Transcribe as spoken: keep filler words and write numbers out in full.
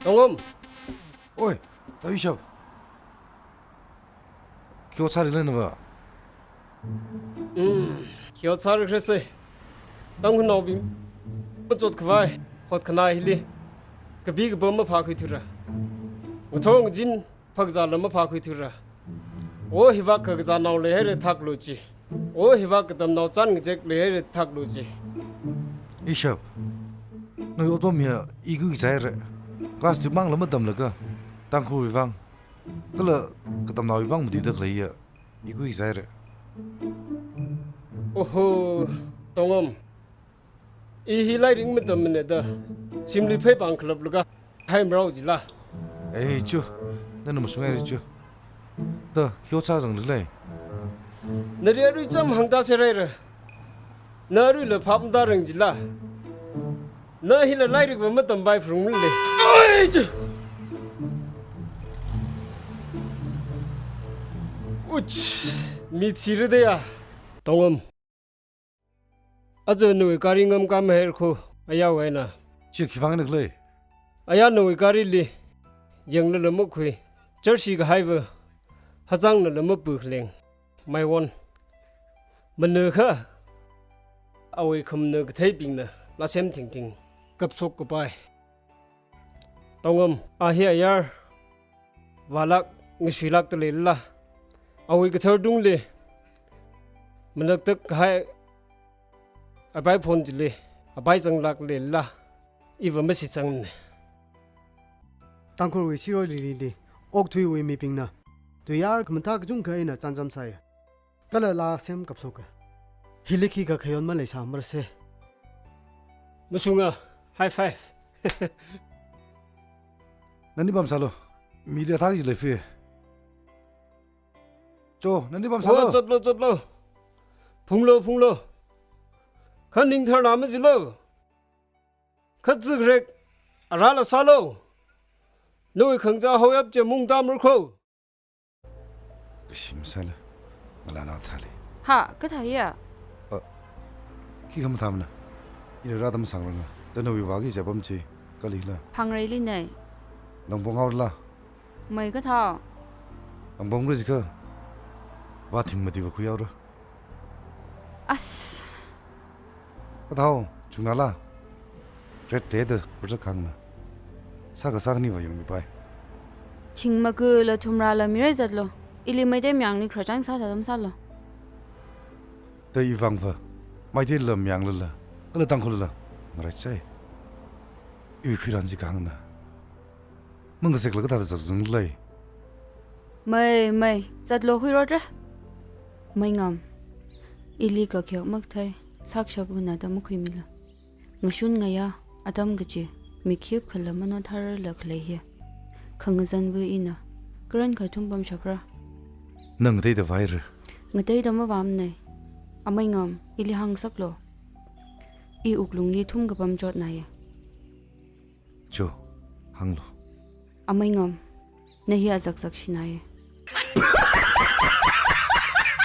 Tongam. Oi, Tayushap. Khi ot sāri lei nava? Hmm, khi ot sāri khrese. Tangkhulnaobing machot khavai hotkhanā hili kapi kapa maphākhuithura. Ngathor ngazin phākazāla maphākhuithura. O hivak kakazānao leihaira thaklu chi. O hivak katamnao chān ngazek leihaira thaklu chi. Ishap, nawui otpam hiya i khuikazāhaira. Class twelve māngla matamlaga, Tangkhulwui vang kala katamnaowui vang matuida khaleiya i khuikazāhaira. Oho, Tongam. I hi lairik matammana da, shimli pheipāng khalap laga hai marao jila. Ei, chu, nana mashungaira chu. Da, khi ot sāzangli lei? Nali arui chām hāngda sāraira. Na aruila phap matārangjila. Na hila lairikva matampai pharung lei. Oi, chu. Uch, mi thira da ya. Tongam. Aja nawui gari ngamkam hair kho, ayawui eina. Chi khivang eina khalei? Aya nawui garili yanglala makhui, church kahaiva, hazanglala mapu khaleng. Maiwon. Manakha, awui khamana katheibingna, lāsem thingthing, kapshok kapai. Tongam, a hi ayar vālāk, ngashuilākda leilala, awui kathar tungli manaktak kahai apai phon chili apai zanglāk leilala, iva mashitsangne. Tangkhulwui shiroi lilili okthuiwui mibingna tuiyār khamathā kachungkha eina chānjam sāya. Kala lāsem kapshoka. Hili khikha khayon maleisāmarase. Mashunga, high five. Nani pamsālu. Mili athang ji leifi. Cho, nani pamsālu. Wa, chotlu, chotlu. Phunglu, phunglu. Kha ning tharna majilu. Kha zikrek, arāla sālu. Nawui khangachā haoyap chi mungtamra kho. Kashi masāla, ngalānao thāli. Ha, kathāya? A, khikha mathāmana. Ila rāda masangranga. Da nawui vāki chapam chi, kalila. Phangreilinei. Nang pong haola. Mai kathā? Nang pong rizika. Vāthing mati vākhui haora. As. Kathāo, chungnala. Red leda, project khangna. Sākha sākhaniva yangmipai. Thing makula thumrala mirei zatlu. Ili Meitei mayangli khararchān sāda tam sālu. Da ivangva, Meitei lam yanglala, kala Tangkhul lala, ngarai chai. Iwui khuiran chi khangna. Mangkasek laga thāda zakzang lei. Mai, mai, zatlu huirotra. Mai ngam. Ili kakhiak makthei, sakshap huna da makhuimilu. Ngashun ngayā, atam kachi, mikhip khala mano thararla khalei hi. Khangazanva ina, karankha thumpamshapra. Nang ngateida vāhaira. Ngateida mavāmanei. Amai ngam, ili hāngsaklu. I wuklungli thumkapam chotnaya. Cho, hānglu. Amai ngam, na hi azakzak shinaya.